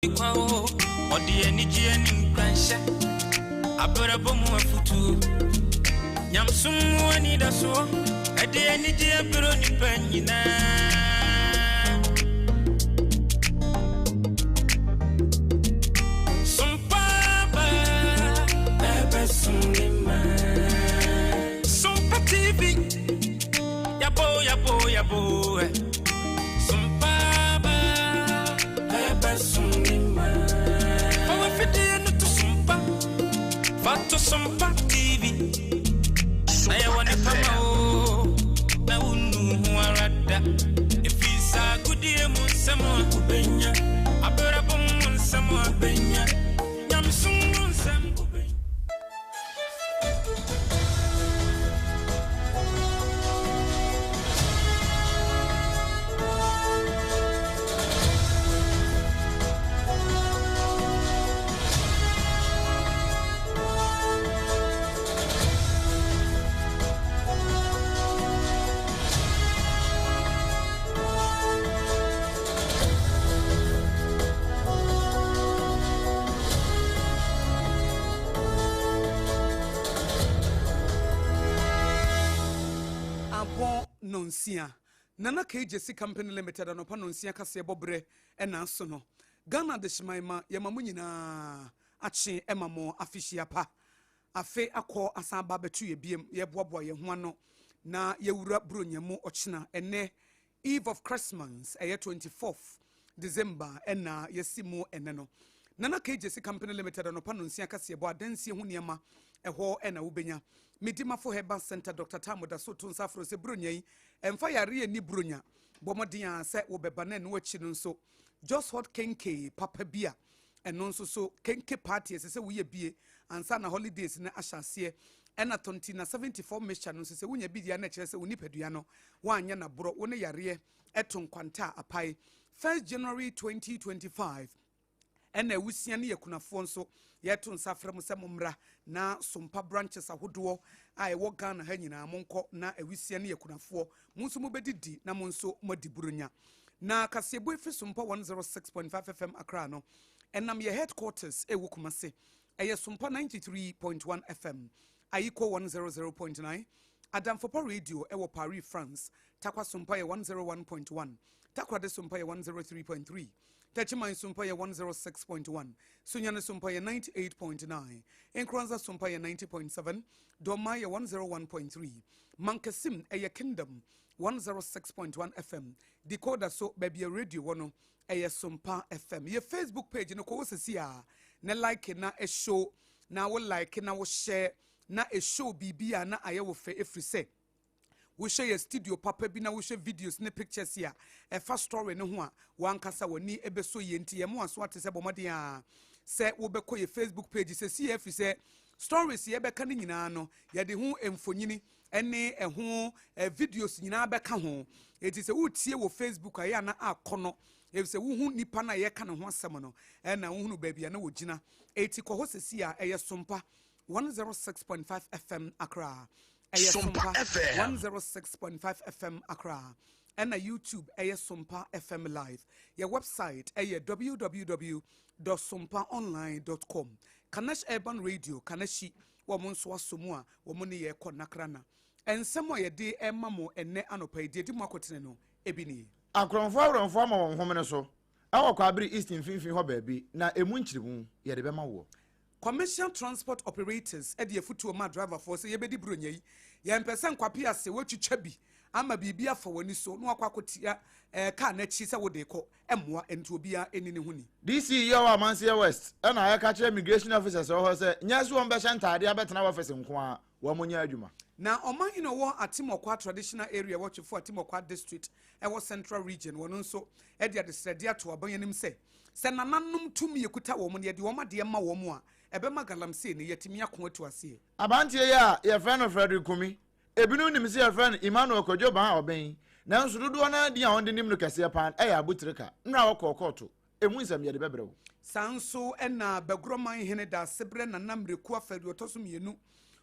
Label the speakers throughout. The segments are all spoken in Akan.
Speaker 1: Kwa o, ɔde anigyeɛ ne nkuranhyɛ, abrabɔ mu afotuo, nyamesom mu anidasoɔ, ɛde anigyeɛ brɛ nipa nyinaa. Sompa ba, ɛbɛsom ne ma. Sompa TV, yabo yabo yabo, ɛ. Sompa ba, ɛbɛsom ne ma. Fa w'afidie no to Sompa, fa to Sompa TV. Na yɛwɔ ne pama o, na wonnu ho ara da. Ɛfiri saa agodie mu nsɛm a wobɛnya, abrabɔ mu nsɛm a wobɛnya, nyamesom mu nsɛm wobɛnya.
Speaker 2: Abɔ 6:30. 'Nana KJC Company Limited' anɔpa 6:30 kaseɛ bɔ berɛ ɛna aso no. Ghana adehyeman ma yɛma mo nyinaa akye ɛma mo afehyia pa. Afe akɔ asan aba abɛto yɛ biem, yɛboaboa yɛn ho ano na yɛwura Buronya mu ɔkyena. Ɛnɛ Eve of Christmas, ɛyɛ 24th December ɛna yɛsi mu ɛnɛ no. Nana KJC Company Limited anɔpa 6:30 kaseɛ bɔ adansie ho nneɛma ɛhɔ ɛna wobɛnya. Medimafo Herbal Center, Dr. Tamo da so to nsa aforo sɛ Buronya yi ɛmfa yareɛ ni Buronya. Bɔ mmɔden a sɛ wobɛba na ɛno akyi no nso Just Hot Kenke papa bi a ɛno nso so kenke party ɛsɛ sɛ woyɛ bie ansa na holidays no ahyɛ aseɛ. Ɛna Tontina 74 mixture no nso, sɛ wonya bi deɛ na ɛkyerɛ sɛ wo nipadua no woanyɛ naborɔ, wo ne yareɛ ɛto nkwanta a apae. 1st January 2025 ɛna awusia ne yɛkunafoɔ nso yɛto nsa frɛ mo sɛ mommra na Sompa branches ahodoɔ a ɛwɔ Ghana ha nyinaa monkɔ na awusia ne yɛkunafoɔ mo nso mobɛdidi na mo nso moadi Buronya. Na kaseɛbɔ ɛfiri Sompa 106.5 FM Accra no ɛnam yɛ headquarters ɛwɔ Kumase, ɛyɛ Sompa 93.1 FM, Ayiko 100.9, Adamfopa Radio ɛwɔ Paris, France. Takwa Sompa yɛ 101.1, Takoradi Sompa yɛ 103.3, Techiman Sompa yɛ 106.1, Sunyani Sompa yɛ 98.9, Nkoranza Sompa yɛ 90.7, Dɔma yɛ 101.3, Mankasim ɛyɛ Kingdom 106.1 FM. Decoder so baabi a radio wɔ no ɛyɛ Sompa FM. Yɛ Facebook page no, kɔ wɔ sisi a na like na ɛshow na wo like na wo share na ɛshow biribi a na ayɛ wo fɛ, ɛfiri sɛ wohyɛ yɛ studio papa bi na wohyɛ videos ne pictures a ɛfa story no ho a, wankasa w'ani ɛbɛsɔ yie. Nti yɛn mo aso ate sɛ bɔ mmɔden a sɛ wobɛkɔ yɛ Facebook page sɛsi yɛ, ɛfiri sɛ stories yɛbɛka no nyinaa no, yɛde ho mfonyini ne ɛho videos nyinaa bɛka ho. Eti sɛ wotie wɔ Facebook a, ɛyɛ ana akɔ no, ɛfiri sɛ wohu nipa no a yɛka ne ho asɛm no ɛna wohunu baabi a na wɔgyina. Eti kɔ hɔ sɛsi a, ɛyɛ Sompa 106.5 FM Accra, ɛyɛ
Speaker 3: Sompa FM.
Speaker 2: 106.5 FM Accra. Ɛna YouTube ɛyɛ Sompa FM Live. Yɛ website ɛyɛ www.sompaonline.com. Kanash Urban Radio Kanashi, wɔn nso aso mu a wɔn ne yɛ kɔ nakrana. Nsɛm a yɛde ɛma mo ɛnɛ anɔpa yi deɛ di mu akɔtene no ebi nie.
Speaker 4: Akorɔmfoɔ aworɔmfoɔ ama wɔn homene so ɛwɔ Kwabere East mfimfini hɔ baabi, na emu nkyirimu yɛde bɛma woɔ.
Speaker 2: Commercial transport operators ɛde afutuo ma driverfoɔ sɛ yɛbɛdi Buronya yi, yɛmpɛ sɛ nkwape ase wɔatwitwa bi ama biribi afa w'ani so na wakɔ akɔtia kaa n'akyi sɛ wode kɔ mmoa nti obiara ɛni ne ho ni.
Speaker 4: DC yɛ wɔ Amanseɛ West ɛna ɛka kyerɛ immigration officers wɔ hɔ sɛ nyɛ so wɔn bɛhyɛ ntaadeɛ abɛtena office nko a, wɔn nyɛ adwuma.
Speaker 2: Na ɔman yi na ɔwɔ Atimɔkwa Traditional Area, wɔtwefo Atimɔkwa District ɛwɔ Central Region, wɔn nso ɛde adesrɛde ato aban anim sɛ nananom tumi ekuta wɔn no, yɛde wɔn adeɛ ma wɔn a, ɛbɛma galamsey no yɛtumi ako atu aseɛ.
Speaker 4: Aberanteɛ yi a yɛfrɛ no Frederick Kumi, ebinom nim sɛ yɛfrɛ no Emmanuel Kwadwo Ban Ɔbɛn, nanso dodoɔ no adi a wɔde nim no kɛseɛ paa ɛyɛ Abutirika. Nnora wɔkɔɔ kɔɔto, emu nsɛm yɛde bɛbrɛ wo.
Speaker 2: Saa nso ɛna Bagorɔman hene da aseberɛ Nana Mmireku Afɛdeɛ ɔtɔ so mmienu,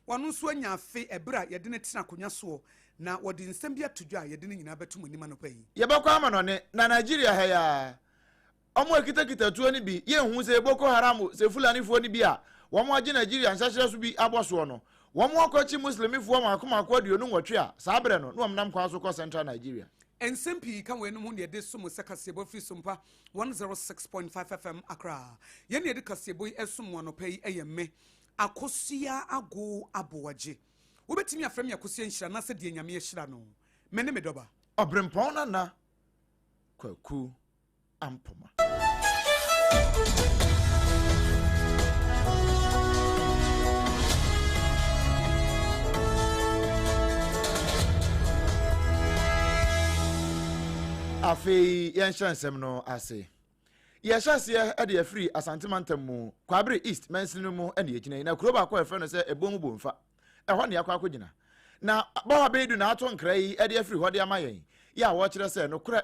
Speaker 2: wɔno nso anya afe ɛberɛ a yɛde ne tena akonnwa soɔ, na wɔde nsɛm bi ato dwa a yɛde ne nyinaa bɛto mu anim anɔpa yi.
Speaker 4: Yɛbɛkɔ amanɔne na Nigeria ha yi a. Wɔn a ɛkitakita tuo no bi, yɛnhu sɛ ɛyɛ Boko Haram o, sɛ Fulanifoɔ no bi a wɔagye Nigeria nhyɛhyerɛ so bi abɔ soɔ no. Wɔn akɔkye Muslimifoɔ mmaako mmaako 28 a saa berɛ no na wɔnam kwan so kɔ Central Nigeria.
Speaker 2: Nsɛm pii ka weinom ho na yɛde som sɛ kaseɛbɔ firi Sompa 106.5 FM Accra. Yɛn na yɛde kaseɛbɔ yi resom mo anɔpa yi yɛ me, Akosua Ago Aboagye. Wobɛtumi afrɛ me Akosua Nhyira anaasɛ deɛ Nyame ahyira no. Me ne me dɔba.
Speaker 4: Ɔberempɔn Nana Kwaku Ampoma. Afei yɛnhyɛ nsɛm no ase. Yɛhyɛ aseɛ de afiri Asante mantam mu, Kwaabere East mansini no mu na yɛgyina yi. Na kuro baako a yɛfrɛ no sɛ Ebom Bomfa, ɛhɔ na yɛakɔ akɔgyina. Na Bawa Beidu na ato nkra yi de afiri hɔ de ama yɛn, yɛ a wɔkyerɛ sɛ nokorɛ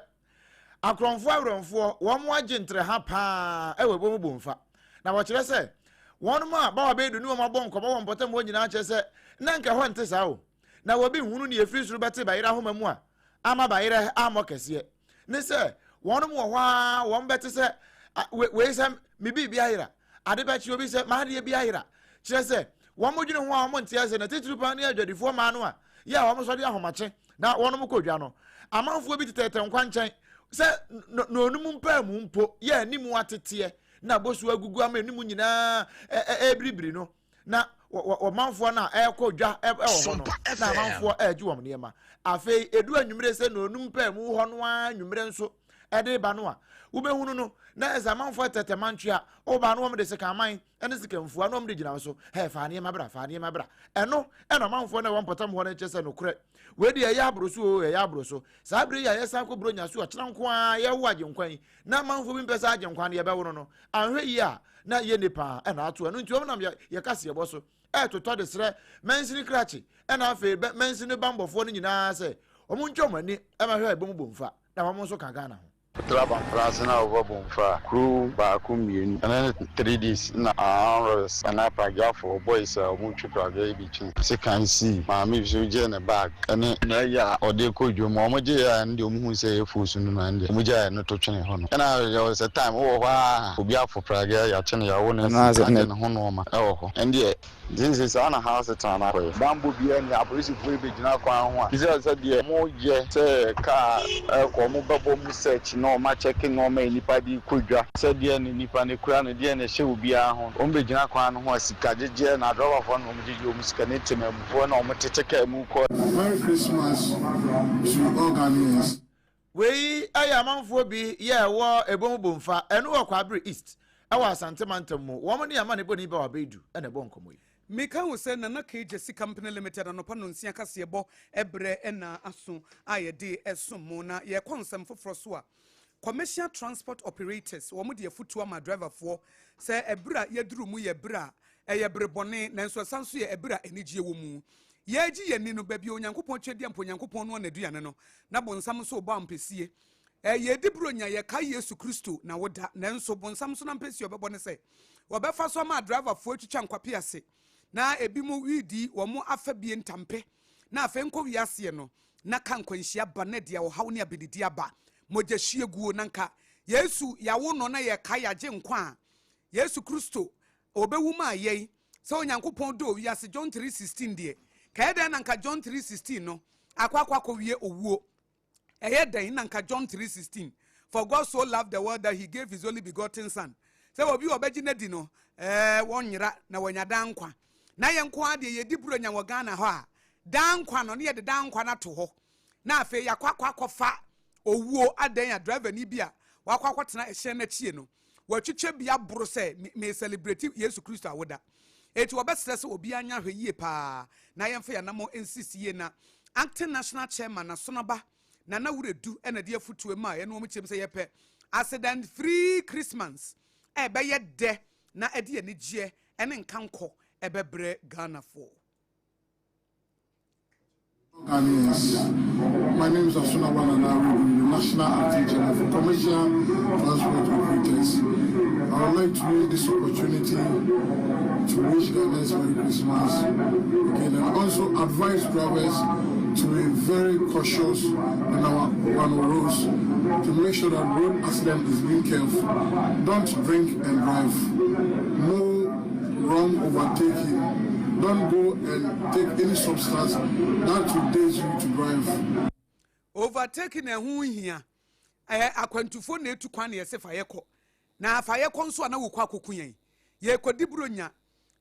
Speaker 4: Akorɔmfoɔ awerɛmfoɔ, wɔn agye ntrɛha paa wɔ ɛbɔ mu bomfa. Na wɔkyerɛ sɛ, wɔn a Bawa Beidu ne wɔn abɔ nkɔmmɔ wɔ mpɔtam hɔ nyinaa kyerɛ sɛ na nka ɛhɔ nte saa o. Na wɔbi nhunu nea ɛfiri soro bɛte bayerɛ ahoma mu a ama bayerɛ ammɔ kɛseɛ. Ne sɛ, wɔn wɔ hɔ ara wɔn bɛte sɛ wei sɛ me biribi ayera, ade bɛkye obi sɛ m'adeɛ bi ayera. Kyerɛ sɛ, wɔn dwene ho a wɔn nte aseɛ na titiriw paa ne adwadifoɔ mmaa no a yɛ a wɔn sɔre ahomakye na wɔnom kɔ dwa no. Amanfoɔ bi tetɛtɛ nkwankyɛn sɛ nonum mpaamu mpo yɛ anim ateteɛ na bosuo agugu ama anim nyinaa ɛrebiribiri no na ɔmanfoɔ no a ɛrekɔ dwa wɔ hɔ no na amanfoɔ ɛregye wɔn nneɛma. Afei edu anwummere sɛ nonum mpaamu hɔ no ara anwummere nso ɛde ba no a wobɛhunu no na ɛsɛ amanfoɔ tɛtɛ mantwea woba no wɔn de sekanman ne sikamfua na wɔde gyina wo so, hɛ, fa nneɛma bra, fa nneɛma bra. Ɛno ɛna ɔmanfoɔ no a ɛwɔ mpɔtam hɔ no kyerɛ sɛ nokorɛ, wei deɛ ɛyɛ aboro so oo, ɛyɛ aboro so. Saa berɛ yi a yɛsan kɔ Buronya so ɔkyena nko ara yɛrewo Agyenkwa yi, na amanfoɔ bi mpɛ sɛ Agyenkwa no yɛbɛwo no no, anhwɛ yie a na yɛ nnipa ɛna ato. Ɛno nti wɔn nam yɛ yɛ kaseɛbɔ so ɛretotɔ de srɛ mansini krakye ɛna afei mansini bammɔfoɔ no nyinaa sɛ wɔn ntwa wɔn ani ɛmɛhwɛ ɛbɔ mu bomfa na wɔn nso ka Ghana ho.
Speaker 3: Traba mprase na wɔbɔ bomfa kurow baako mmienu ɛno ne 3 days na armed anaa pragyafo boys a wɔn twi pragya yi bi twe sekan sii maame bi so gyee ne bag ɛne n'ayi a ɔde kɔ dwom wɔn gye yɛ a ɛno deɛ wɔn hu sɛ ɛyɛ foosu no na ɛno deɛ wɔn gyae ɛno to twene hɔ no ɛna yɛ sɛ time wowɔ hɔ a obi afo pragya yɛakye no yɛawo no asi agye ne ho nnoɔma ɛwɔ hɔ ɛno deɛ Seesei saa na ha asetena no akɔyɛ. Bammɔ biara nni, apolisifoɔ yi bɛgyina kwan ho a, te sɛ sɛdeɛ wɔyɛ sɛ kaa rekɔ, wɔbɛbɔ mu search na wɔakyɛke nneɛma a nnipa de rekɔ dwa, sɛ deɛn na nnipa no kura no, deɛn na ɛhyɛ obiara ho. Wɔbɛgyina kwan no ho a, sika gyegyeɛ na adrɔbafoɔ no na wɔgyegye wɔn sika ne temammufoɔ na wɔtete kaa mu kɔ.
Speaker 5: Merry Christmas to all Ghanaians.
Speaker 4: Wei yɛ amanfoɔ bi yɛ ɛwɔ Ebom Bomfa, ɛno wɔ Kwaabere East ɛwɔ Asante mantam mu. Wɔn ne amanebɔni Bawa Beidu na ɛbɔ nkɔmmɔ yi.
Speaker 2: Meka wo sɛ Nana Kay Gyasi Company Limited anɔpa nonsia kaseɛbɔ berɛ na aso a yɛde som mo. Na yɛkɔ nsɛm foforɔ so a, Commercial Transport Operators wɔn de afutuo ama driverfoɔ sɛ ɛberɛ a yɛduru mu yɛ berɛ a ɛyɛ bere bɔne nanso ɛsan nso yɛ ɛberɛ a anigyeɛ wɔ mu. Yɛregye yɛn ani no, baabi a Onyankopɔn Twedeɛ mpo Onyankopɔn noa n'aduane no, na bonsam nso rebɔ ampesie. Ɛ, yɛredi Buronya, yɛkae Yesu Kristo na woda, nanso bonsam nso n'ampesie a ɔbɛbɔ ne sɛ, wɔbɛfa so ama adriverfoɔ atwitwa nkwape ase, na ebinom redi wɔn afabie ntampe, na afei nkɔ wiaseɛ no, na ka nkwanhyia ba, na ɛde ɔhaw ne abenedie aba, mogyahwieguo, na nka Yesu, yɛawo no na yɛkae yɛagye nkwa a Yesu Kristo Obewu maa yɛn. Sɛ Onyankopɔn dɔɔ wiase, John 3:16 deɛ, ka ɛyɛ dɛn na nka John 3:16 no akɔ akɔ akɔwie owuo? Ɛyɛ dɛn na nka John 3:16, For God so loved the world that he gave his only begotten son, sɛ obi a ɔbɛgye no adi no, ɛɛ, wɔnyera na wanya daa nkwa. Na yɛn nko ara deɛ yɛdi Buronya wɔ Ghana hɔ a, daa nkwa no, ne yɛde daa nkwa no ato hɔ. Na afei yɛakɔ akɔ akɔfa owuo. Adɛn a driverni bi a wakɔ akɔtena ɛhyɛn no akyie no, Wɔatwitwa bi aboro sɛ me me celebrate Yesu Kristo awoda. Enti wɔbɛsrɛ sɛ obiara nyɛ ahwɛyie paa na yɛmfa yɛn anammɔn nsisi yie na Acting National Chairman Nasonaba Nana Wiredu na ɛde afutuo maa yɛne wɔn kyerɛm sɛ yɛpɛ accident free Christmas a ɛbɛyɛ dɛ na ɛde anigyeɛ ne nkankɔ ɛbɛbrɛ Ghanafoɔ.
Speaker 5: Ghanaians. My name is Asuna Banana, the National Acting Chairman for Commercial Transport Operators. I would like to use this opportunity to wish Ghanaians Merry Christmas again and also advise drivers to be very cautious on our, on our roads to make sure that road accident is being careful. Don't drink and drive. No wrong overtaking. Don't go and take any substance that will daze you to drive.
Speaker 2: Overtaking ɛho nhia. Ɛyɛ akwantufoɔ na etu kwan na yɛsɛ fa yɛkɔ. Na fa yɛkɔ nso a na wokɔ akɔku yɛn. Yɛkɔdi buronya.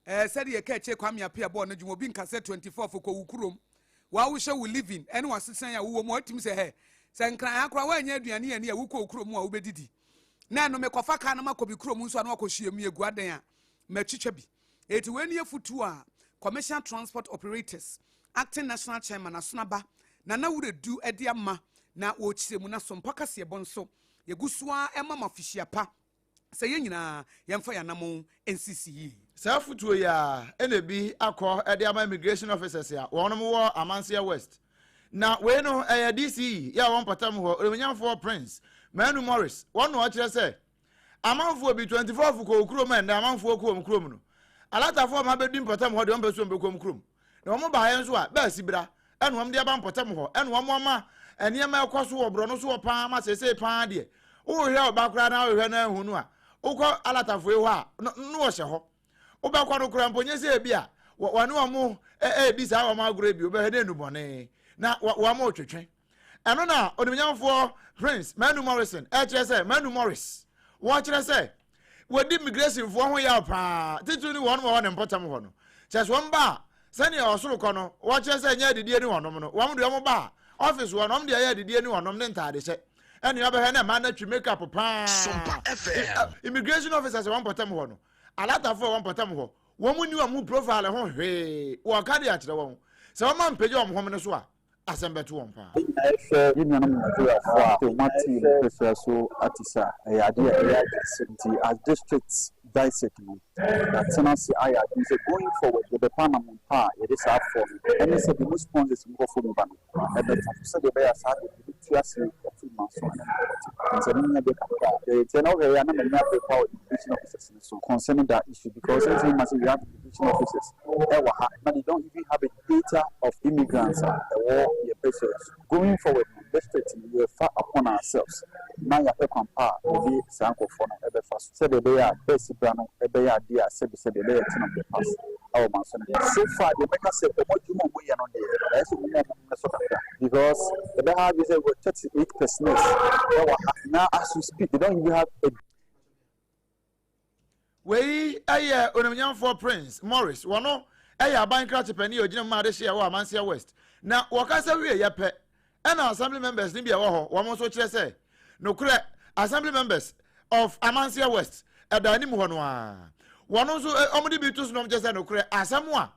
Speaker 2: Ɛɛ sɛdeɛ yɛka akyire Kwame Appiah bɔɔ no dwom obi nka sɛ 24 fo kɔ wo kurom. Wa wohyɛ wo living ɛne w'asetena a wowɔ mu a watumi sɛ hɛ sɛ nkran ha koraa woanyɛ aduane ani a wokɔ wo kurom a wobɛdidi. Na ɛno mekɔfa kaa no makɔ me kurom nso a na wakɔhyia mu egu adan a matwitwa bi. Eti wei ne afutuo a Commercial Transport Operators Acting National Chairman Asonaba Nana Wuredu de ama na wɔrekyerɛ mu na sompa kaseɛbɔ nso yɛgu so ara ɛma mo afihyia pa sɛ yɛn nyinaa yɛmfa yɛn anammɔn nsisi yie.
Speaker 4: Saa afotuo yi ara na ebi akɔ de ama immigration officers a wɔnom wɔ Amanseɛ West. Na wei no ɛyɛ DCE yɛ a wɔn mpɔtam hɔ Onimuonyamfoɔ Prince Manu Morris wɔn na ɔkyerɛ sɛ amanfoɔ bi 24 fo kɔ wo kurom a ɛnnɛ amanfoɔ kɔ wɔn kurom no alatafoɔ ma bɛdi mpɔtam hɔ deɛ wɔn pɛ so wɔn bɛkɔ wɔn kurom na wɔn baeɛ nso a bɛasi bra ɛna wɔn de aba mpɔtam hɔ ɛna wɔn ama nneɛma ɛkɔ so wɔ borɔno so wɔ paa ma seesei paa deɛ wohwehwɛ ɔba koraa na wohwehwɛ na ahu no a wokɔ alatafoɔ yi hɔ a no no wɔhyɛ hɔ wobɛkɔ no koraa mpo nyɛ sɛ ebi a wɔne wɔn ɛredi saa wɔn agorɔ bi wobɛhwɛ ne nnubɔne na wɔn retwetwe ɛno na onimnyamfoɔ Prince Manu Morrison ɛkyerɛ sɛ Manu Morris wɔkyerɛ sɛ wɔdi immigrationfoɔ ho yaw paa titiri ne wɔn wɔ ne mpɔtam hɔ no kyerɛ sɛ wɔn ba a sɛnea ɔsoro kɔ no wɔkyerɛ sɛ ɛnyɛ adidie ne wɔnom no wɔn deɛ wɔn ba a office wɔ no wɔn deɛ ɛyɛ adidie ne wɔnom ne ntaade hyɛ ɛne ɔbɛhwɛ na mmaa no atwi makeup paa immigration officers wɔn mpɔtam hɔ no alatafoɔ wɔn mpɔtam hɔ wɔn ni wɔn ho profile ho hwee wɔka de akyerɛ wɔn sɛ wɔn ampagya wɔn home no so a asɛm bɛto wɔn paa.
Speaker 6: Ɛhwɛ yɛn nuanom Nigeriafoɔ a wɔn ate yɛn mpɛsua so ate sɛ ɛyɛ adeɛ a ɛyɛ adwene nti as district DISEC no yɛatena ase ayɛ adwene sɛ going forward yɛbɛpa anammɔn pa a yɛde saa afɔ no ɛne sɛ de mu sponsors nkɔfoɔ mu ba no ɛbɛka so sɛdeɛ ɛbɛyɛ a saa deɛ yɛbɛtu ase ato ma so ɛne no nti ɛno nyɛ deɛ kakra a yɛyɛ nti ɛna wohwɛ yɛ a na m'ani abere pa wɔ immigration officers no so concerning that issue because ɛntumi ma sɛ we have immigration officers ɛwɔ ha na they don't even have a data of immigrants a ɛwɔ yɛ pɛsɛ so. Going forward no, district no yɛfa upon ourselves na yɛapɛ kwan pa a yɛde saa nkurɔfoɔ no ɛbɛfa so sɛdeɛ ɛbɛyɛ a bɛsi bra no ɛbɛyɛ adeɛ a sɛbisɛbi ɛbɛyɛ thing of the past ɛwɔ ma so no. So far deɛ mɛka sɛ ɔmo adwuma a ɔmo yɛ no deɛ ɛyɛ sɛ ɔmo mu ɔmo ho so kakra because ɛbɛha adwene sɛ wɔ 38 personnel ɛwɔ ha na as we speak they don't even have a
Speaker 4: Wei yɛ onimnyamfoɔ Prince Morris. Wɔno yɛ aban krakye panin a ɔgyina mu ma adehyeɛ wɔ Amanseɛ West. Na wɔkasa wieeɛ pɛ ɛna Assembly members no bi a ɛwɔ hɔ wɔn nso kyerɛ sɛ nokorɛ Assembly members of Amanseɛ West ɛda anim hɔ no ara. Wɔn nso wɔn de bi to so na wɔn kyerɛ sɛ nokorɛ asɛm a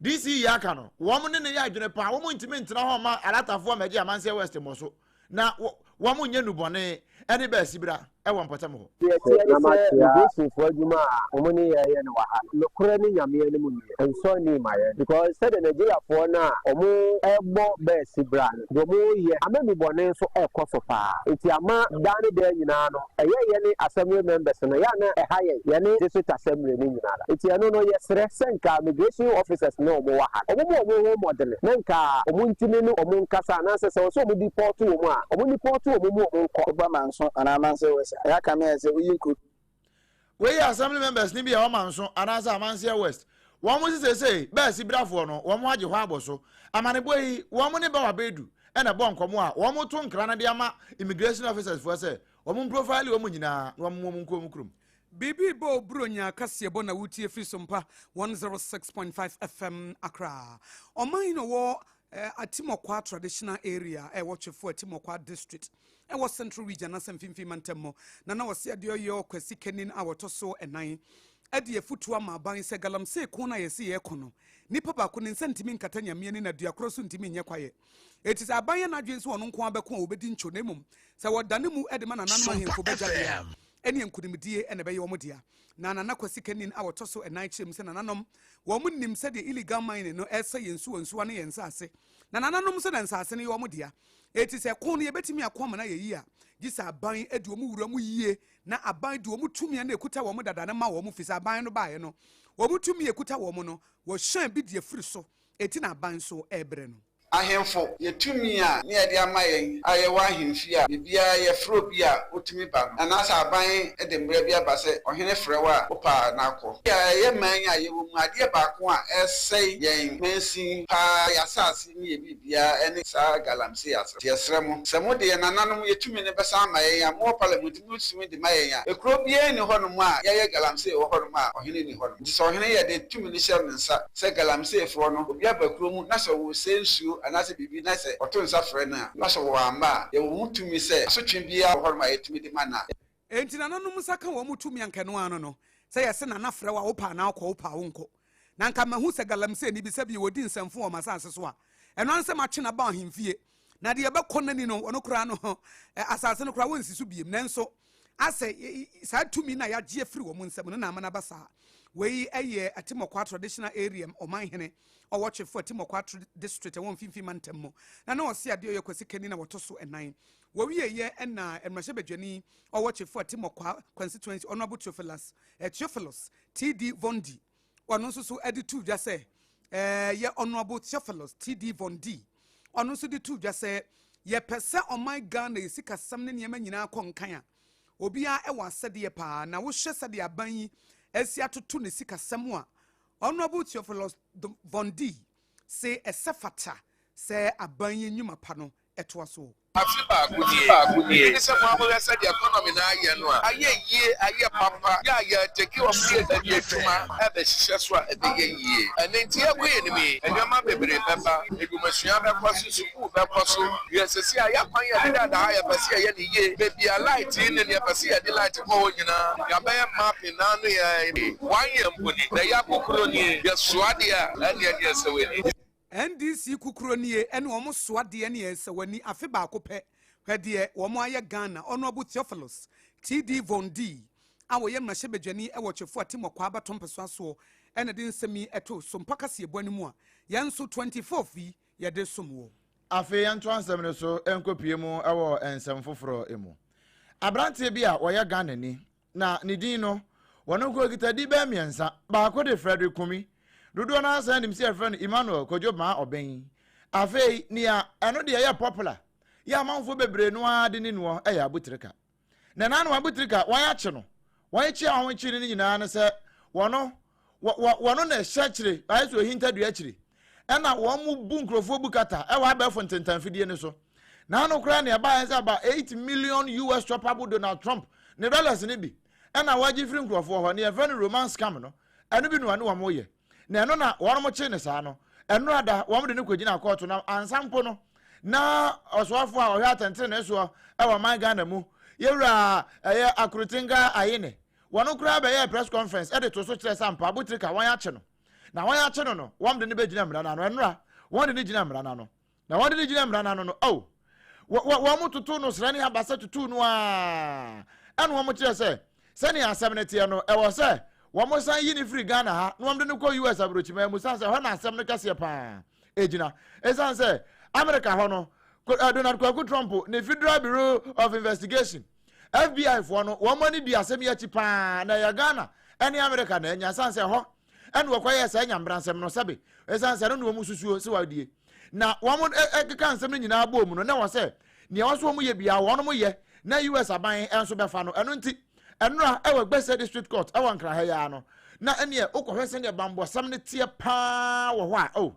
Speaker 4: DC yi aka no wɔn ne ne yɛ adwene paa, wɔn ntumi ntena hɔ mma alatafoɔ mmɛgye Amanseɛ West mmɔ so. Na wɔn nyɛ nnubɔne ne baasibra wɔ mpɔtam hɔ.
Speaker 7: Deɛ ɛteɛ ne sɛ Migrationfoɔ adwuma a wɔn ne yɛn yɛ no wɔ ha no, nokorɛ ne Nyame anim nie, ɛnsɔ ani mma yɛn because sɛdeɛ Nigeriafoɔ no a wɔn rebɔ baasi bra no, deɛ wɔn reyɛ ama nnubɔne nso rekɔ so paa. Nti ama daa ne daa nyinaa no, ɛyɛ yɛne Assembly members no, ɛyɛ a na ɛha yɛn, yɛne District Assembly no nyinaa. Nti ɛno no yɛsrɛ sɛ nka Migration officers no a wɔn wɔ ha no, wɔn mmɔ wɔn ho mmɔdene na nka wɔn ntumi ne wɔn nkasa anaasɛ sɛ ɛwɔ sɛ wɔn deport wɔn a, wɔn deport wɔn mu wɔn nkɔ.
Speaker 8: Woba Manso anaa Amanseɛ West a, ɛyɛ a kame ayɛ sɛ woyi nkuro.
Speaker 4: Wei yɛ Assembly members no bi a ɛwɔ Manso anaasɛ Amanseɛ West. Wɔn se seesei bɛɛ Sibrafoɔ no wɔn agye hɔ abɔ so. Amanebɔ yi, wɔn ne Bawa Bedu na ɛbɔɔ nkɔmmɔ a wɔn to nkra no de ama Immigration officers foɔ sɛ wɔn mprofile wɔn nyinaa na wɔn wɔn nkɔ wɔn kurom.
Speaker 2: Biribi rebɔ wo Buronya kaseɛbɔ na wotie firi Sompa 106.5 FM Accra. Ɔman yi na ɔwɔ eh, Atimɔkwa Traditional Area a ɛwɔ Twefo Atimɔkwa District ɛwɔ Central Region anaasɛ Mfimfini Mantam mu. Na na ɔse adeɛ ɔyɛ Kwasi Kanin a wɔtɔ so ɛnan ɛde afutuo ama aban sɛ galamsey ko no a yɛse yɛreko no, nipa baako ne nsa ntumi nkata Nyame ani na dua korɔ so ntumi nyɛ kwaeɛ. Enti sɛ aban yɛ n'adwene sɛ ɔno nko ara bɛko a wɔbɛdi ntwo na mmom sɛ wɔdane mu de ma nananom ahemfo bɛgya deɛ a ɛneɛ nkunimdie na ɛbɛyɛ wɔn dea. Na Nana Kwasi Kanin a ɔtɔ so ɛnan kyerɛ mu sɛ nananom wɔn nim sɛdeɛ illegal mining no ɛresɛe yɛn nsuwa nsuwa ne yɛn nsaase. Na nananom nso na nsaase no yɛ wɔn dea. Enti sɛ ɛko no yɛbɛtumi ako ama no ayɛ yie a, gye sɛ aban di wɔn wura mu yie na aban de wɔn tumi a na ɛkuta wɔn dada no ma wɔn firi sɛ aban no baeɛ no wɔn tumi a ɛkuta wɔn no wɔhyɛn bi de afiri so enti na aban nso rebrɛ no.
Speaker 9: Ahemfo, yɛ tumi a ne yɛde ama yɛn a yɛwɔ ahemfie a biribiara yɛfrɛ obi a otumi ba no, anaasɛ aban de mmara bi aba sɛ ɔhene frɛ wo a wopɛ a na akɔ. A ɛyɛ man a yɛwɔ mu adeɛ baako a ɛresɛe yɛn mansin paa, yɛn asase ne yɛn biribiara ne saa galamsey asɛm. Nti yɛsrɛ mo sɛ mode yɛn nananom yɛn tumi no bɛsan ama yɛn a mowɔ parliament motumi de ma yɛn a, ekuro biara nni hɔnom a yɛayɛ galamsey wɔ hɔnom a ɔhene nni hɔnom. Nti sɛ ɔhene yɛde tumi no hyɛ ne nsa sɛ galamseyfoɔ no, obi aba kuro mu na sɛ ɔresɛe nsuo anaasɛ biribi na sɛ ɔto nsa frɛ no a, na sɛ wamma a, yɛwɔ ho tumi sɛ asotwe biara wɔ hɔnom a yɛtumi de ma no a.
Speaker 2: Enti nananom nsa ka wɔn tumi anka ɛno ara no no, sɛ yɛse nana frɛ wo a, wopɛ anaa wokɔ, wopɛ a wonkɔ. Na anka mahu sɛ galamseyni bi sɛbi ɔredi nsɛmfo wɔ m'asase so a, ɛno ara ne sɛ matwe no aba ahemfie. Na deɛ ɛbɛkɔ n'ani no, ɔno koraa no, asase no koraa wɔnsi so biem. Nanso asɛ saa tumi no a yɛagye afiri wɔn nsam no na ama no aba saa. Wei yɛ Atimɔkwaa Traditional Area ɔmanhene ɔwɔ Twefo Atimɔkwaa District ɛwɔ Mfimfini Mantam mu. Na na ɔse adeɛ ɔyɛ Kwasi Kani na wɔtɔ so ɛnan. Wɔwieeɛ na mmarahyɛbadwani ɔwɔ Twefo Atimɔkwaa Constituency Honourable Theophilus, Theophilus TD Vondi Ɔno nso so de too dwa sɛ yɛ Honourable Theophilus TD Von D. Ɔno nso de too dwa sɛ yɛpɛ sɛ ɔman Ghana yɛ sikasɛm ne nneɛma nyinaa kɔ nkan a, obiara wɔ asɛdeɛ paa. Na wohwɛ sɛdeɛ aban yi asi atoto ne sikasɛm a, Honourable Theophilus Von D. se ɛsɛ fata sɛ aban yi nnwuma pa no toa so.
Speaker 10: Afe baako nie, ɛne sɛ mo ara mohwɛ sɛdeɛ economy no ayɛ no a, ayɛ yie, ayɛ papa, yɛ a yɛ take off ne yɛde yɛ adwuma ɛbɛhyehyɛ so a ɛbɛyɛ yie. Ɛno nti yɛkɔ yɛn anim yi, nneɛma bebree bɛba, adwumasua bɛkɔ so, sukuu bɛkɔ so, yɛ sɛsi a yɛakwan yɛ dedaada ha yɛpɛ sɛ yɛyɛ no yie, baabi a light nni no yɛpɛ sɛ yɛde light kɔ hɔ nyinaa, yɛabɛyɛ mapping na ano yɛ one year mpo ni, na yɛakokoro nie, yɛsoa deɛ a ɛnneɛ neɛ sɛ w'ani.
Speaker 2: NDC kukuro nie ɛne wɔn soa deɛ ne ɛsɛ wani afe baako pɛ hwɛ deɛ wɔn ayɛ Ghana Honourable Theophilus TD Von D a ɔyɛ mmarahyɛbadwani wɔ Twefo Atimɔkwaa abatoɔ mpɛsoa soɔ ɛna de nsɛm yi ɛto Sompa kaseɛbua no mu a yɛn nso 24th yi yɛde som woɔ.
Speaker 4: Afei yɛntoa nsɛm no so nkɔpue mu wɔ nsɛm foforɔ mu. Aberanteɛ bi a ɔyɛ Ghanani Na ne din no, wɔn nko okita din bɛyɛ mmiɛnsa. Baako de Frederick Kumi. Dodoɔ no ara san nim sɛ yɛfrɛ no Emmanuel Kojo Maa Ɔbɛn. Afei, nea ɛno deɛ ɛyɛ popular, yɛ amanfoɔ bebree no ara de ne noɔ yɛ Abutirika. Na ɛna no Abutirika, wɔn akye no. Wɔn akyi a wɔn akyi no nyinaa ne sɛ wɔn wɔ wɔ wɔn na ɛhyɛ akyire, ayɛ sɛ ohinta dua akyire. Ɛna wɔn mu bu nkurɔfoɔ bu kata ɛwɔ abɛɛfo ntentanfidie no so. Na ano koraa nea ɛbaeɛ sɛ about 8 million US choppable Donald Trump ne dollars no bi ɛna wɔagye firi nkurɔfoɔ hɔ, nea yɛfrɛ no romance scam no, ɛno bi na wɔne wɔn yɛ. Na ɛno na wɔn kye ne saa no. Ɛno ada wɔn de no kɔgyina kɔɔto na ansa mpo no na ɔsoafoɔ a ɔhwɛ atɛntenenee soɔ ɛwɔ ɔman Ghana mu yɛwura ɛyɛ Akorotenga Ayine wɔn koraa bɛyɛɛ press conference ɛde to so kyerɛ sɛ ampa Abutirika wɔn akye no na wɔn akye no no wɔn de no bɛgyina mmara no ano ɛnora wɔn de no gyina mmara no ano Na wɔde no gyina mmara no ano no, ao, wɔ, wɔ, wɔn totoo no srɛ ne abasa tutuu no ara, ɛna wɔn kyerɛ sɛ, sɛnea asɛm no teɛ no, ɛwɔ sɛ wɔn san yi no firi Ghana ha na wɔn de no kɔ US aburokyiman mu, sane sɛ ɛhɔ na asɛm no kɛseɛ paa egyina. Esiane sɛ Amerika hɔ no, eh, Donald Kwaku Trump ne Federal Bureau of Investigation, FBI foɔ no, wɔn ani di asɛm yi akyi paa, na ɛyɛ Ghana ɛne Amerika na anya, sane sɛ ɛhɔ ɛna wɔkɔyɛɛ saa nyambransɛm no sɛbe ɛsiane sɛ ɛno na wɔn susuo sɛ wɔadie na wɔn ɛkeka nsɛm no nyinaa bɔɔ mu no na wɔ sɛ nea wɔso wɔn yɛ biara wɔn yɛ na US aban nso bɛfa no ɛno nti ɛnora ɛwɔ Gbese District Court ɛwɔ Nkran ha yi ara no na ɛneɛ wokɔhwɛ sɛdeɛ bambɔsɛm no teɛ paa wɔ hɔ a oh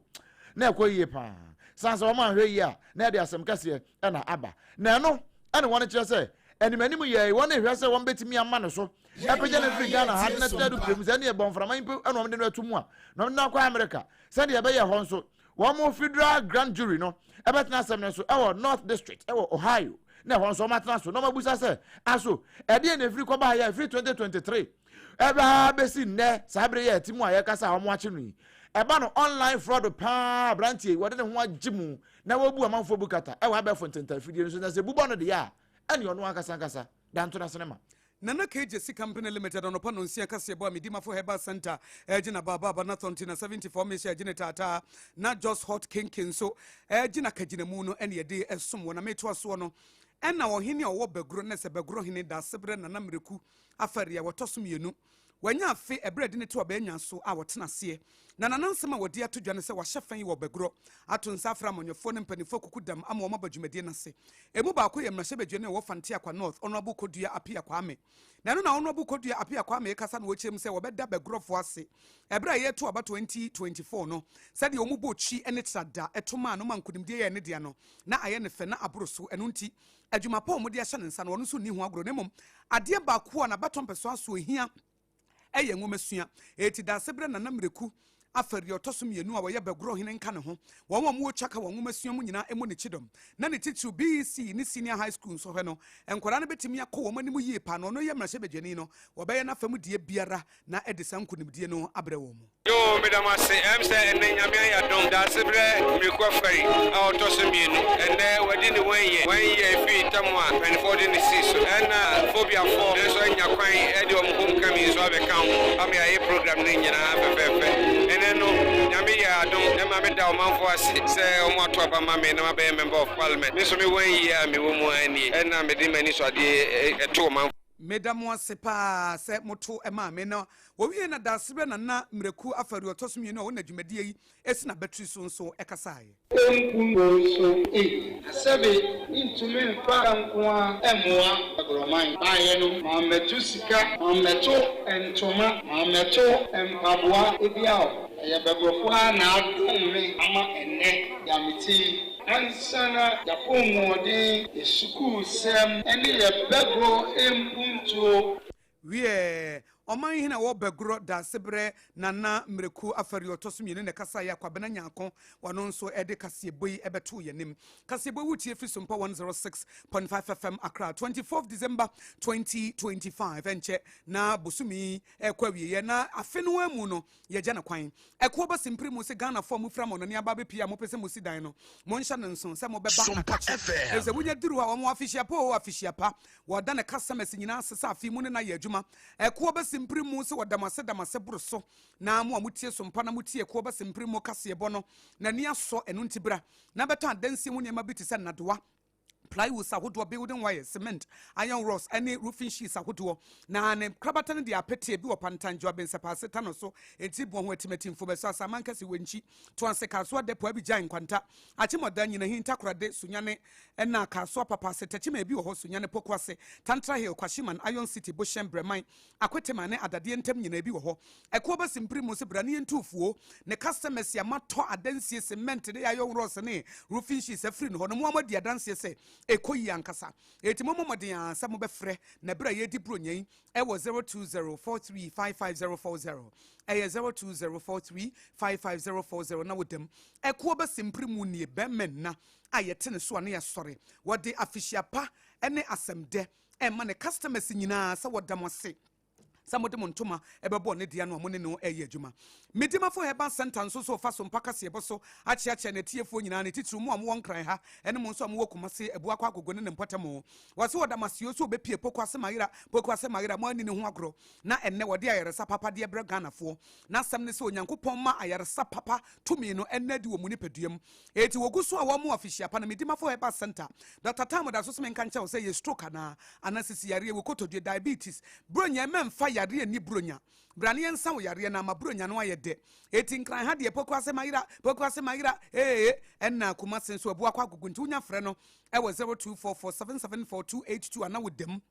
Speaker 4: na ɛkɔ yie paa san sɛ wɔn anhwɛ yie a na ɛde asɛm kɛseɛ ɛna aba na ɛno ɛne wɔn kyerɛ sɛ anim anim yɛ wɔn hwɛ sɛ wɔn bɛtumi ama no so ɛpagya no firi Ghana ha na tena do pere mu sɛ ɛne ɛbɔ mframa mpo ɛna wɔn de no ato mu a na wɔn de no akɔ America sɛdeɛ ɛbɛyɛ hɔ nso wɔn federal grand jury no ɛbɛtena asɛm no so ɛwɔ North District ɛwɔ Ohio na ɛhɔ nso wɔn atena so na wɔn abusa sɛ aso ɛdeɛ na efiri kɔba yɛ efiri 2023 ɛbaa bɛsi nnɛ saa bere yɛ ɛte mu a yɛkasa a wɔn akye no yi ɛba no online fraud paa aberanteɛ wɔde ne ho agye mu na wɔbu amanfoɔ bu kata ɛwɔ abɛɛfo ntentanfidie no so na sɛ bubɔ no deɛ a ɛne ɔno ankasa ankasa danto no asene ma.
Speaker 2: Nana KJ Sika Mpene Limited anɔpa nonsia kaseɛbɔ a Medimafo Herbal Centre ɛregye na Baababa na Thɔnti na 74 Mehyɛ ɛregye ne taataa na Jos Hot Kenke nso ɛregye na kagyinamu no ɛne yɛde ɛsom wɔ na metoa soɔ no ɛna ɔhene a ɔwɔ Baguro ne sɛ Baguro hene Daasebrɛ Nana Mmireku Afari a wɔtɔ so mmienu. Wanya afe ɛberɛ a ɛde no to abannwa so a ɔtena aseɛ. Na n'anansɛm a wɔde ato dwa ne sɛ wahyɛ fa yi wɔ Bɛgorɔ, ato nsa afrɛ amanyɔfoɔ ne mpanimfoɔ akukudam ama wɔn aba dwumadie no ase. Ɛmu baako yɛ mmarahyɛbadwani a ɔwɔ Fante Akwa North, Honourable Kodua Appiah Kwame. Na ɛno na Honourable Kodua Appiah Kwame rekasa na ɔrekyerɛ mu sɛ wɔbɛda Bɛgorɔfoɔ ase ɛberɛ a yɛreto aba 2024 no sɛdeɛ wɔn bɔɔ twi ne trada to maa no ma nkonimdie yɛɛ ne dea no na ayɛ no fɛ na aboro so. Ɛno nti adwuma pa a wɔde ahyɛ ne nsa no ɔno nso nni ho agorɔ na mmom adeɛ baako a n'abatɔ mpɛsoa so hia yɛ nwomasua. Eti Daasebrɛ Nana Miraku Afari a ɔtɔ so mmienu a ɔyɛ Bɛgorɔ hene nka ne ho. Wɔn a wɔwɔ twaka wɔ nwomasua mu nyinaa mmɔ ne kyidɔm. Na ne titiriw BEC ne Senior High School nsɔhwɛ no, nkwadaa no bɛtumi akɔ wɔn anim yie paa na ɔno yɛ mmarahyɛbadwani no, wɔbɛyɛ n'afa mu deɛ biara na ɛde saa nkonimdie no abrɛ wɔn.
Speaker 11: Yoo meda mo ase ɛm sɛ ɛnɛ Nyame ayɛ adom Daasebrɛ Mmirikua Fari a ɔtɔ so mmienu ɛnɛ wadi ne one year one year ɛfiri tam a mpaninfoɔ de no sii so ɛna Phobia foɔ nso anya kwan ɛde wɔn home coming nso abɛka ho ama yɛayɛ program no nyinaa fɛfɛɛfɛ ɛnɛ no Nyame yɛ adom ɛma meda ɔmanfoɔ ase sɛ wɔn ato aba ma me na mabɛyɛ member of parliament me nso me one year a mewɔ mu ara nie ɛna mede m'anisoadeɛ ɛto ɔmanfoɔ
Speaker 2: Meda mo ase paa sɛ moto maa me na wɔwiee na Daasebrɛ Nana Miraku Afari a ɔtɔ so mmienu a ɔna dwumadie yi si n'abatiri so nso kasaeɛ.
Speaker 12: Nku nso ei. Na sɛbe mentumi mfa ka nko ara mmoa agorɔman. Baeɛ no, mammɛto sika, mammɛto ntoma, mammɛto mpaboa ebia o. Ɛyɛ bɛgorɔfoɔ ara na adom me ama ɛnnɛ deɛ mete yi. Ansa na y'apɔwmuɔden, yɛ sukuusɛm ne yɛ bɛgorɔ mpuntuo.
Speaker 2: Wiɛ, ɔman hene a ɔwɔ Bɛgorɔ Daasebrɛ Nana Miraku Afari a ɔtɔ so mmienu na ɛkasaeɛ a Kwabena Nyarko ɔno nso de kaseɛbɔ yi bɛtoo yɛn anim. Kaseɛbɔ yi wotie firi Sompa 106.5 FM Accra, 24th December 2025. Ɛnkyɛ na bosome yi rekɔ awieɛ na afe no ara mu no Yɛgya no kwan. Ɛkoɔ ba simpire mu se Ghanafoɔ a mofiri amɔnɔne aba abɛpie a mopɛ sɛ mosi dan no, monhyɛ no nso sɛ mobɛba na kakye. Efisɛ monya duru hɔ a, wɔn afehyia pa oo, afehyia pa. Wɔda ne customers nyinaa ase sɛ afei mo ne no ayɛ adwuma. Ɛkoɔ ba simpire mu se wɔda mo ase da mo ase boro so. Na mo a motie sompa na motie ɛkoɔ ba simpire mu kaseɛbɔ no, n'ani asɔ. Ɛno nti bra na bɛtɔ adansie mu nneɛma bi te sɛ nnadewa, plywoods ahodoɔ, building wires, cement, iron rods ne roofing sheets ahodoɔ. Na ne nkorabata no de apete ebi wɔ Pantan, Juaben, Sɛpaase, Tano so, Enti Boɔ ho, Atimati, Mfomɛso, Asaman Kɛse, Wenchi, Toase, Kasoa, Dɛpo, Abidjan, Nkwanta, Akyemɔda, Nyinahin, Takorade, Sunyane, ɛna Kasoa, Papaase, Techiman ebi wɔ hɔ, Sunyane, Pokuase, Tantra Hill, Kwashiman, Iron City, Bohyɛn, Brɛman, Akwetema ne Adadeɛ ntam nyinaa ebi wɔ hɔ. Ɛkoɔ ba simpiri mu se bra ne yɛntu fuo ne customers a matɔ adansie cement ne iron rods ne roofing sheets afiri no hɔ no mo a moadi adanseɛ sɛ ɛkɔ yie ankasa. Enti mommɔ mmɔden ara sɛ mobɛfrɛ na berɛ a yɛredi Buronya yi ɛwɔ 0204355040 ɛyɛ 0204355040 na wodam. Ɛkoɔ ba simpiri mu nie bɛrima nna a yɛte ne so a ne yɛasɔre. Wɔde afehyia pa ne asɛmdɛ ɛma ne customers nyinaa sɛ wɔda mo ase sɛ mode mo ntoma ɛbɛbɔ ne dea no a mo ne no ɛyɛ adwuma. Medimafo Herbal Center nso so fa so mpa kaseɛbɔ so akyeakyea n'atiefoɔ nyinaa, ne titiriw mo a mowɔ Nkran ha ɛne mo nso a mowɔ Kumase, Abuakwa Agogo ne ne mpɔtam. Wɔse wɔda mo ase o sɛ wɔbɛpie Pokuase Mayera, Pokuase Mayera, mo anni ne ho agorɔ na ɛnnɛ wɔde ayaresa papa de ɛbrɛ Ghanafoɔ. N'asɛm ne sɛ Onyankopɔn ma ayaresa papa tumi no ɛnna adi wɔ mo nipadua mu. Enti wɔgu so a wɔn afihyia pa no Medimafo Herbal Centre, Doctor Tam da so se menka nkyerɛ wo sɛ ɛyɛ stroke anaa, anaa sisi yareɛ, wo kotodwe, diabetes, bronya, mma mfa yareɛ nni bronya. Bra na yɛnsa wo yareɛ no ama bronya no ayɛ dɛ. Enti Nkran ha deɛ Pokuase mayera, Pokuase mayera, ee, ɛna Kumase nso Abuakwa Agogo nti wonya frɛ no ɛwɔ 0244 774 282 anaa wo dam.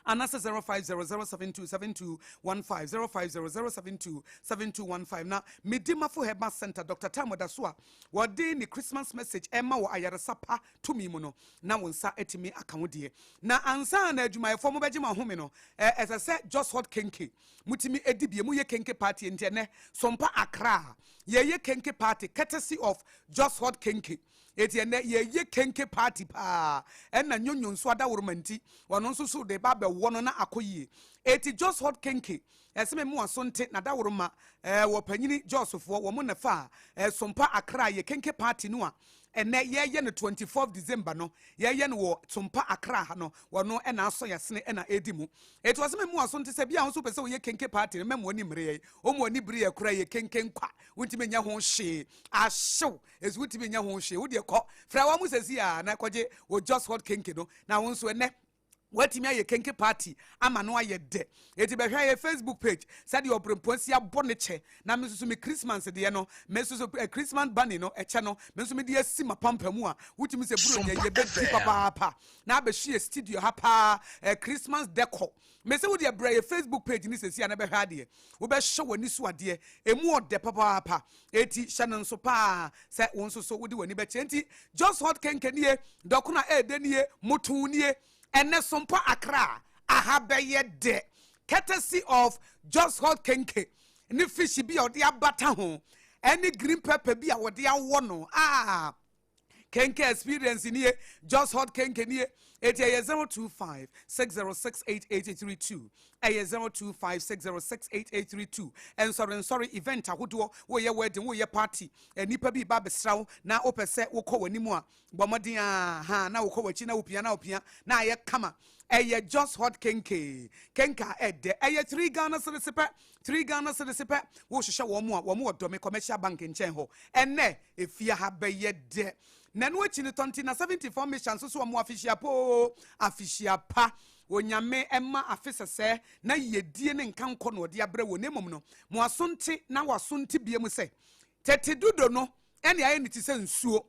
Speaker 2: Anase 0500727215 0500727215 na Medimafo Herbal Center Dr. Tam da so a wɔde ne Christmas message ɛma wɔ ayaresa pa tumi mu no na wo nsa atumi aka wo deɛ. Na ansa na adwumayɛfoɔ mobɛgye mo ahome no ɛsɛ sɛ Just Hot Kenke motumi ɛdi bie moyɛ kenke party nti ɛnɛ Sompa Accra yɛyɛ kenke party courtesy of Just Hot Kenke. Eti ɛnɛ yɛyɛ kenke party paa ɛna nyonyo nso adaworoma nti ɔno nso so de ba abɛwɔ no na akɔ yie. Eti Jos Hot Kenke ɛsɛ me moa so nte nadaworoma ɛɛ wɔ panyini Jos foɔ wɔn na fa ɛɛ Sompa Accra yɛ kenke party no a ɛnɛ yɛyɛ no 24th December no yɛyɛ no wɔ Sompa Accra ha no wɔno ɛna asɔ yasene ɛna ɛdi mu. Eti ɔsɛ me moa so nte sɛ bia wo nso pɛ sɛ woyɛ kenke party no mɛmoa ni mmere yɛ wɔn ani bere yɛ kora yɛ kenke nkwa wontumi nyɛ ho hwee ahyew Esi wotumi nyɛ ho hwee. Wo deɛ kɔ frɛ wɔn sɛsi a na kɔgye wo just hot kenke no na wo nso ɛnɛ. Watumi ayɛ kenke party ama no ayɛ dɛ. Enti bɛhwɛ yɛ Facebook page sɛdeɛ ɔbrempɔn si abɔ ne kyɛ. Na me nso so me Christmas deɛ no, me nso so eh, Christmas bunny no, ɛkyɛ no, me nso mede asi m'apampa mu a, wotumi sɛ Buronya
Speaker 1: Sompa
Speaker 2: yɛbɛdi
Speaker 1: FM.
Speaker 2: papaapa. Na abɛhye yɛ studio ha paa, eh, Christmas decor. Me se wo deɛ brɛ yɛ Facebook page no sɛsi a na bɛhwɛ adeɛ. Wobɛhyɛ w'ani so adeɛ. Emu ɔdɛ papaapa. Enti hyɛ no nso paa sɛ wo nso so wode w'ani bɛkyɛ. Enti Just Hot Kenke nie, dɔkono a ɛɛdɛ nie, motoo nie. Ɛnɛ Sompa Accra aha bɛyɛ dɛ. Courtesy of Just Hot Kenke ne fish bi a ɔde abata ho ɛne green pepper bi a wɔde awɔ no. Ah! Kenke experience nie, Just Hot Kenke nie. Eti ɛyɛ 025 606 8832. Ɛyɛ 025 606 8832. Nsɔre nsɔre event ahodoɔ, woyɛ wedding, woyɛ party, nnipa bi ba abɛsra wo na wopɛ sɛ wokɔ w'anim a, Bɔ mmɔden ara ha na wokɔ w'akyi na wopia na wopia na ayɛ kama. Ɛyɛ just hot kenke. Kenke a ɛdɛ. Ɛyɛ 3 Ghana cedis pɛ. 3 Ghana cedis pɛ. Wohwehwɛ wɔn a, wɔn wɔ Dome Commercial Bank nkyɛn hɔ. Ɛnnɛ, efie ha bɛyɛ dɛ. Na ɛno akyi no, Tɔnti na 74 Mission nso so wɔn afihyia pa oo, afihyia pa. Onyame mma afe sɛsɛɛ na yiedie ne nkankɔ na ɔde abrɛ wɔ na mmom no, mo aso nte na w'aso nte biam sɛ, tete dodo no ɛne ayɛ no te sɛ nsuo.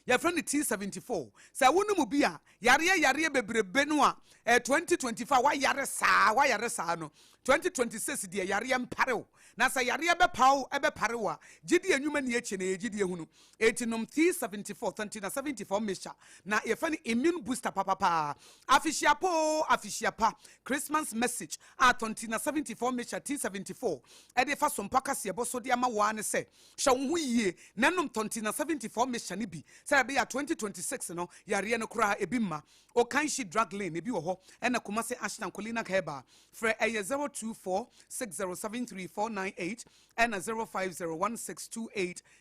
Speaker 2: Yɛfrɛ no T74. Sɛ wo nom bi a, yareɛ yareɛ bebrebe no a, eh, 2025 wayare saa, wayare saa no, 2026 deɛ yareɛ mpare wo. Na sɛ yareɛ bɛpa wo, ɛbɛpare wo a, gyidie nnwuma nni akyire na ɛyɛ gyidie hunu. Enti nom T74, Thantina 74 mixture, na yɛfrɛ no immune booster papapaa. Afehyia pa oo, afehyia pa. Christmas message a Thantina 74 mixture T74 ɛde fa sompa kaseɛbɔ so de ama wo ara ne sɛ, Hwɛ wo ho yie na nom Tontina 74 mixture no bi sɛdeɛ ɛbɛyɛ a 2026 no yareɛ no koraa ebi mma. Okanshi Drug Lane ebi wɔ hɔ ɛna Kumasi Ashton Colinac Herbal. Frɛ ɛyɛ 0246073498 ɛna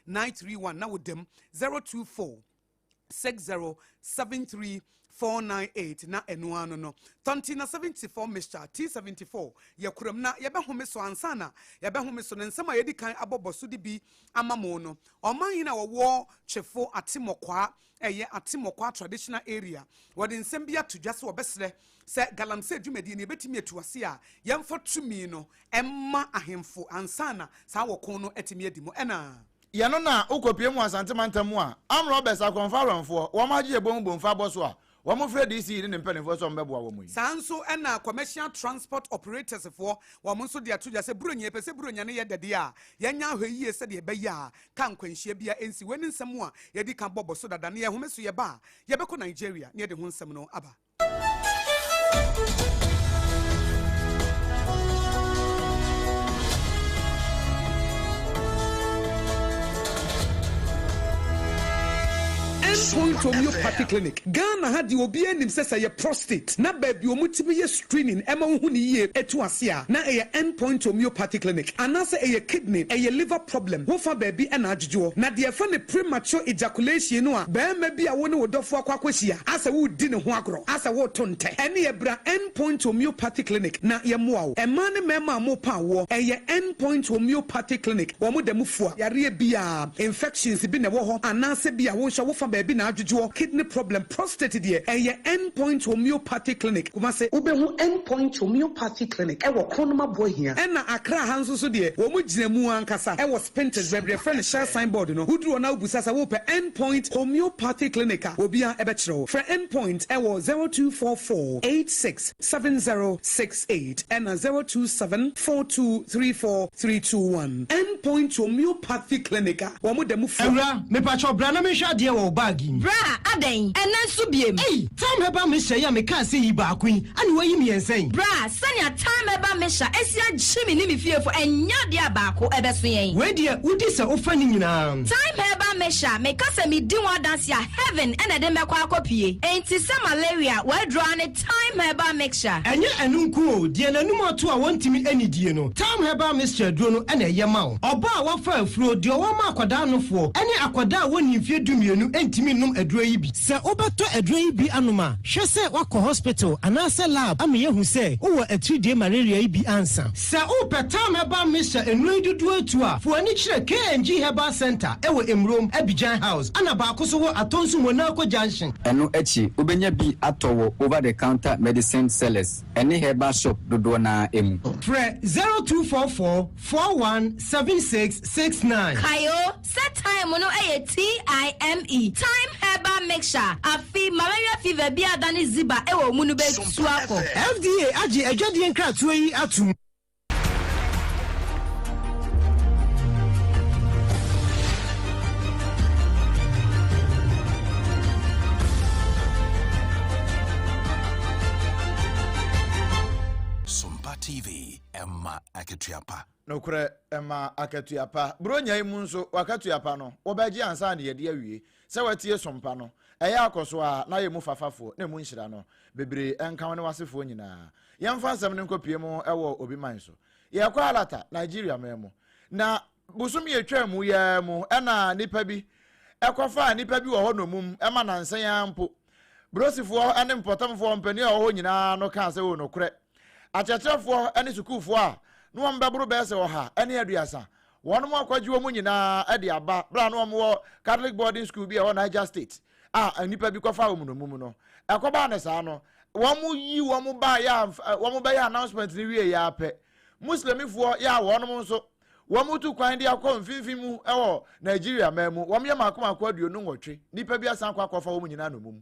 Speaker 2: 0501628931 na wo dam 024. 6073498 na ɛno ara no no. Tɔnte na 74 mixture, T74, yɛ koram na yɛbɛhome so ansa na yɛbɛhome so no nsɛm a yɛadi kan abɔ bɔ so de bi ama mo no. Ɔmanhene a wɔwɔ Twefo Atemɔkwaa, ɛyɛ Atemɔkwaa Traditional Area, wɔde nsɛm bi ato dwa sɛ wɔbɛsrɛ sɛ galamsey dwumadie no yɛbɛtumi atu ase a yɛmfa tumi no mma ahemfo ansa na saa wɔko no atumi adi mu. Ɛna.
Speaker 4: Yɛ no na wokɔpue mu Asante mantam mu a, armed robbers, akorɔmfo awɛmfoɔ, wɔn agye yɛ bom bomfa abɔ so a, wɔn frɛ DC ne ne mpaninfoɔ sɛ wɔn bɛboa wɔn yi.
Speaker 2: Saa nso na Commercial Transport Operators foɔ, wɔn nso de ato dwa sɛ Buronya, yɛpɛ sɛ Buronya no yɛ dɛ deɛ a, yɛnyɛ ahwɛyie sɛdeɛ ɛbɛyɛ a kaa nkwanhyia biara nsi. Wei ne nsɛm a yɛadi kan bɔbɔ so dada. Na yɛhome so yɛba a, yɛbɛkɔ Nigeria na yɛde ho nsɛm no aba. Endpoint Homeopathy Clinic, Ghana ha deɛ obiara nim sɛ sɛ ɛyɛ prostate na baabi a wɔtumi yɛ screening ɛma wohu no yie ɛtu ase a na ɛyɛ Endpoint Homeopathy Clinic anaasɛ ɛyɛ kidney, ɛyɛ liver problem, wofa baabi ɛna adwodwoɔ. Na deɛ yɛfrɛ no premature ejaculation no a barima bi a wo ne wo dɔfoɔ akɔ akɔhyia asɛ woredi ne ho agorɔ, asɛ woreto ntɛ, ɛneɛ bra End Point Homeopathy Clinic na yɛmmoa wo. Mmaa ne mmarima a morepa awoɔ, ɛyɛ End Point Homeopathy Clinic, wɔn da mu fua yareɛ biara, infections bi na ɛwɔ hɔ anaasɛ bi a wonhwɛ wofa baabi na adwodwoɔ, kidney problem, prostate deɛ, ɛyɛ End Point Homeopathy Clinic, Kumasi. Wobɛhu End Point Homeopathy Clinic wɔ Kronom Aboahia. Ɛna Accra ha nso so deɛ, wɔn gyina mu ankasa wɔ Spintex, baabi a yɛfrɛ no Shell sign board no. Woduru hɔ na wobisa sɛ wopɛ End Point Homeopathy Clinic a, obiara bɛkyerɛ wo. Frɛ End Point wɔ 0244 86 7068 ɛna 027 4234 321. End Point Homeopathy Clinic a wɔn da mu fua.
Speaker 13: Awura, mepakyɛw bra na menhwɛ adeɛ wɔ wo bag yi mu.
Speaker 14: Bra, adɛn? Ɛnnɛ nso biem?
Speaker 13: Ei! Tam herbal mixture yi a mekaa sɛ yi baako yi, ɛna woayi mmiɛnsa yi?
Speaker 14: Bra, sɛnea Tam herbal mixture asi agye me ne me fiefo, ɛnyɛ adeɛ a baako ɛbɛso yɛn.
Speaker 13: Wei deɛ, wodi sɛ wofa ne nyinaa.
Speaker 14: Thyme herbal mixture, meka sɛ medi ho adanse a, heaven na ɛde mɛkɔ akɔpue. Enti sɛ malaria, w'aduro ara ne Thyme herbal mixture.
Speaker 13: Ɛnyɛ ɛno nko o, deɛ n'anum ato a wɔntumi nnidie no, Thyme herbal mixture aduro no na ɛyɛ ma wo. Ɔbaa a wafa afuro, deɛ ɔwɔ ma akwadaa nofoɔ, ne akwadaa a wɔnnii mfeɛ dumienu ntumi nnom aduro yi bi. Sɛ wobɛtɔ aduro yi bi anom a, hwɛ sɛ woakɔ hospital anaasɛ lab ama yɛahu sɛ wowɔ atiridie malaria yi bi ansa. Sɛ wopɛ Thyme Herbal Mixture nnuro yi dodoɔ atu a, fa w'ani kyerɛ KNG Herbal Centre wɔ Emmuro. Krom, Abidjan House, ɛna baako nso wɔ Atonsu Monaco Junction.
Speaker 15: Ɛno akyi, wobɛnya bi atɔ wɔ over the counter medicine sellers ɛne herbal shop dodoɔ no ara mu.
Speaker 13: Frɛ 0244 41 76 69.
Speaker 14: Kae o, sɛ thyme no yɛ TIME, Thyme Herbal Mixture, afe malaria fever bi a adane ziba wɔ wo mu no bɛtu akɔ.
Speaker 13: FDA agye adwadie nkratoɔ yi atom.
Speaker 16: Sompa TV, ɛma akatua pa.
Speaker 4: Nokorɛ, ɛma akatua pa. Buronya yi mu nso, w'akatua pa no, wobɛgye ansa na yɛde awie. Sɛ woatie som pa no, ɛyɛ akɔ so ara na ayɛ mu fafafoɔ na emu nhyira no, bebree nka wo ne w'asefoɔ nyinaa. Yɛmfa asɛm no nkɔpue mu wɔ obi man so. Yɛrekɔ Alata, Nigeria man mu. Na bosome a ɛtwaa mu yi ara mu na nnipa bi kɔfaa nnipa bi wɔ hɔ nnommum ma nansa yi ara mpo. Brosifoɔ ne mpɔtamfoɔ mpanin a wɔwɔ hɔ nyinaa no kaa sɛ, O nokorɛ, akyerɛkyerɛfoɔ ne sukuufoɔ a na wɔn bɛboro bɛyɛ sɛ 130, wɔn akɔgye wɔn nyinaa de aba berɛ a na wɔn wɔ Catholic boarding school bi a ɛwɔ Niger State a nnipa bi kɔfaa wɔn nnommum no. Ɛkɔbaa no saa no, wɔn yi wɔn baeɛ a wɔn bɛyɛ announcement no wieeɛ ara pɛ, Muslimifoɔ yɛ a wɔnom nso wɔn tu kwan de akɔ mfimfini mu wɔ Nigeria man mu, wɔn yɛ mako mako 28, nnipa bi asan akɔ akɔfa wɔn nyinaa nnommum.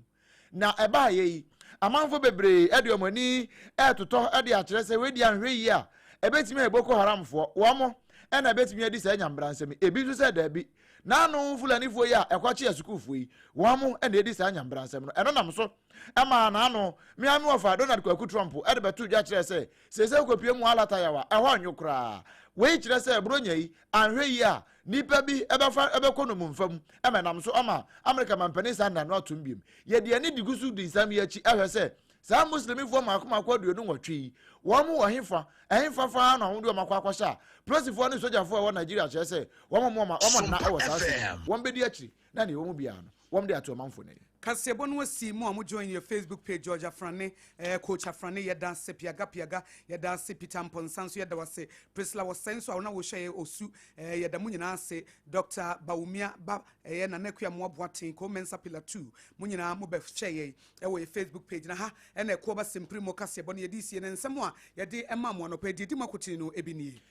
Speaker 4: Na ɛbaeɛ yi, amanfoɔ bebree de wɔn ani retotɔ de akyerɛ sɛ wei deɛ anhwɛ yie a, ɛbɛtumi ayɛ Boko Haramfoɔ, wɔn na ɛbɛtumi adi saa nyamebransɛm yi. Ebi nso sɛ daabi, n'ano Fulanifoɔ yi a ɛkɔkye asukuufoɔ yi, wɔn na ɛdi saa nyamebransɛm no. Ɛno nam so maa n'ano Miami wɔfa Donald Kwaku Trump de bɛtoo dwa kyerɛɛ sɛ seesei wokɔpue mu Alata Yawa, ɛhɔ nnwo koraa. Wei kyerɛ sɛ Buronya yi, anhwɛ yie a, nnipa bi bɛfa bɛkɔ nnommumfa mu ma ɛnam so ama Amerika mampanin san de n'ano atom biom. Yɛde ani di gu so di nsɛm yi akyi hwɛ sɛ saa Muslimifoɔ mmaako mmaako 28 yi, wɔn wɔ hefa, ɛhefa fa ara na wɔde wɔn akɔ akɔhyɛ a polisifoɔ ne sogyafoɔ a ɛwɔ Nigeria kyerɛ sɛ wɔn mma wɔn nna wɔ saa asɛm yi mu. Wɔbɛdi akyiri na nea ɛwɔ mu biara no, wɔde ato ɔmanfoɔ no anim.
Speaker 2: Kaseɛbɔ no asi mo a mo join yɛ Facebook page George Afrane eh, Coach Afrane yɛda ase Piaga Piaga yɛda ase Peter Mpɔnsa nso yɛda wase Priscilla Wɔsɛe nso a wona wohwɛ yɛ Osu eh, yɛda mo nyinaa ase Dr. Bawumia ba ɛyɛ Nana Akua Moa Boateng Ko Mensa Pillar 2 mo nyinaa mo bɛ hwɛ yɛn ɛwɔ yɛ Facebook page na ha ɛna ɛkoɔ ba sempiri mo kaseɛbɔ no yɛde sie ne nsɛm a yɛde ɛma mo anɔpa yi deɛ ɛdi mu akotene no ebi nie.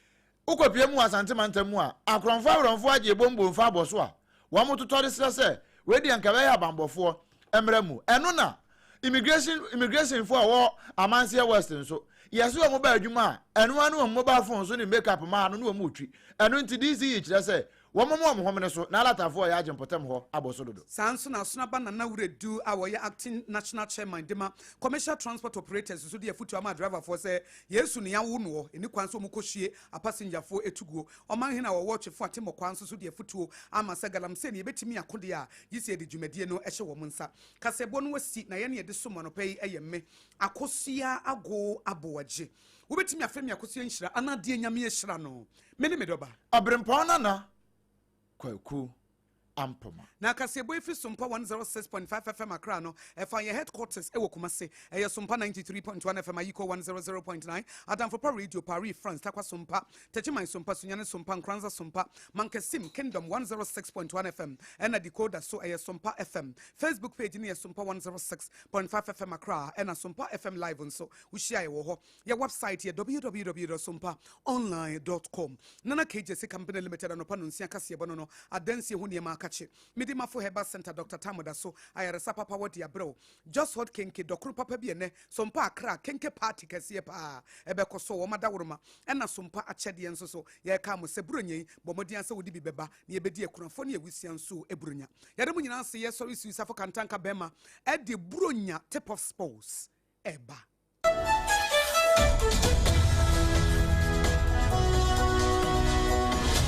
Speaker 4: Wokɔpue mu wɔ Asante mantam mu a, akorɔmfoɔ awerɛmfoɔ agye ebombo mfa abɔ so a wɔtotɔ de srɛ sɛ wei deɛ nka ɛbɛyɛ abanbɔfoɔ mmra mu. Ɛno na immigration immigrationfoɔ a wɔwɔ Amanseɛ West nso, yɛse wɔn ba adwuma a, ɛno ara ne wɔn mobile phone so ne make up maa no ne wɔn retwi. Ɛno nti DCE kyerɛ sɛ wɔmoma wɔn homene so na alatafoɔ a ɛyɛ agye mpɔtam hɔ abɔ so dodo.
Speaker 2: Saa nso na Asonaba Nana Wiredu a ɔyɛ Acting National Chairman de ma Commercial Transport Operators nso de afutuo ama adriverfoɔ sɛ Yesu ne awo noɔ, ɛni kwan sɛ wɔkɔhwie apasengyafo tuguo. Ɔmanhene a ɔwɔ Twefo Atemɔkwaa nso so de afutuo ama sɛ galamsey no yɛbɛtumi ako deɛ a, gye sɛ yɛde dwumadie no hyɛ wɔn nsa. Kaseɛbɔ no asi na yɛne yɛde som anɔpa yi yɛ me Akosua Agoo Aboagye. Wobɛtumi afrɛ me Akosua Nhyira anaa deɛ Nyame ahyira no. Me ne me dɔba.
Speaker 4: Ɔberempɔn Nana Kwaku Ampoma.
Speaker 2: Na kaseɛbɔ yi firi Sompa 106.5 FM Accra no, ɛfa yɛn headquarters wɔ Kumasi. Ɛyɛ Sompa 93.1 FM, Ayiko 100.9, Adamfopa Radio, Paris, France, Tarkwa Sompa, Techiman Sompa, Sunyani Sompa, Nkoranza Sompa, Mankasim, Kingdom 106.1 FM, ɛna Decoder so ɛyɛ Sompa FM. Facebook page no yɛ Sompa 106.5 FM Accra, ɛna Sompa FM Live nso, wohyia yɛ wɔ hɔ. Yɛ website yɛ www.sompaonline.com. Nana KJC Company Limited anɔpa nonsia kaseɛbɔ no no adansie ho nneɛma akakye. Medi Mafo Herbal Center Dr. Tam da so ayaresa papa wɔ de abrɛ wo. Just Hot Kenke dɔkono papa bi ɛnɛ Sompa Accra Kenke party kɛseɛ paa ɛbɛkɔ so wɔ Madaworoma ɛna Sompa akyɛdeɛ nso so yɛreka mo sɛ Buronya yi bɔ mmɔden ara sɛ wode bi bɛba na yɛbɛdi akunafoɔ ne awusia nso Buronya. Yɛda mo nyinaa ase yɛsɔre Suisafo Kantanka bɛrima ɛde Buronya tip of sports ɛba.